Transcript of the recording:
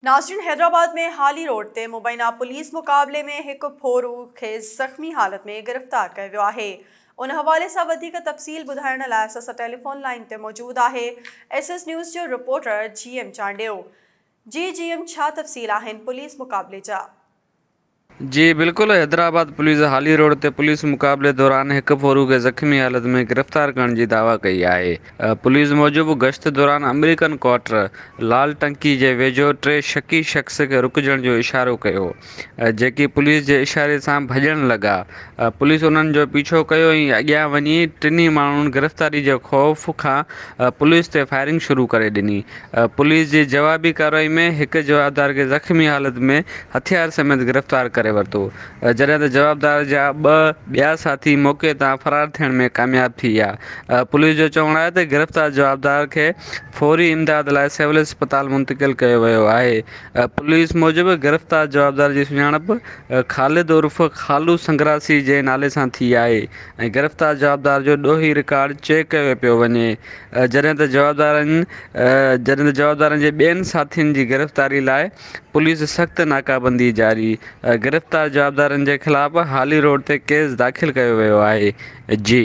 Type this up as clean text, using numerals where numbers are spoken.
ناظرين حيدرآباد ۾ حالي روڊ تي مبينا پوليس مقابلي ۾ هڪ ڦورو کي زخمي حالت ۾ گرفتار ڪيو ويو آهي ان حوالي سان وڌيڪ تفصيل ٻڌائڻ لاء اسان سان ٽيليفون لائين تي موجود آهي ايس ايس نيوز جو رپورٽر جي ايم چانڊيو جي جي ايم ڇا تفصيل آهن پوليس مقابلي جا. جي بلڪل حيدرآباد پوليس حالي روڊ تي پوليس مقابلي دوران هڪ ڦورو کي زخمي حالت ۾ گرفتار ڪرڻ جي دعويٰ ڪئي آهي. پوليس موجب گشت دوران آمريڪن ڪوارٽر لال ٽنڪي جي ويجهو ٽي شڪي شخص کي رڪجڻ جو اشارو ڪيو جيڪي پوليس جي اشاري سان ڀڄڻ لڳا پوليس انهن جو پيڇو ڪيو ۽ اڳيان وڃي ٽنهي ماڻهن گرفتاري جي خوف کان پوليس تي فائرنگ شروع ڪري ڏني پوليس جي جوابي ڪارروائي ۾ هڪ جوابدار کي زخمي حالت ۾ هٿيار سميت گرفتار ڪري ورتو، جڏهن ته جوابدار جا ٻه ٻيا ساٿي موقعي تان فرار ٿيڻ ۾ ڪامياب ٿي ويا. پوليس جو چوڻ آهي ته گرفتار جوابدار کي فوري امداد لاء سول اسپتال منتقل ڪيو ويو آهي. پوليس موجب گرفتار جوابدار جي سڃاڻپ خالد عرف خالو سنگراسي جي نالي سان ٿي آهي ۽ گرفتار جوابدار جو ڏوهي رڪارڊ چيڪ ڪيو پيو وڃي. جڏهن ته جوابدارن جڏهن ته جوابدارن جي ٻين ساٿين جي گرفتاري لاء پوليس سخت ناڪابندي جاري، گرفتار جوابدارن جي خلاف حالي روڊ تي ڪيس داخل ڪيو ويو آهي. جي.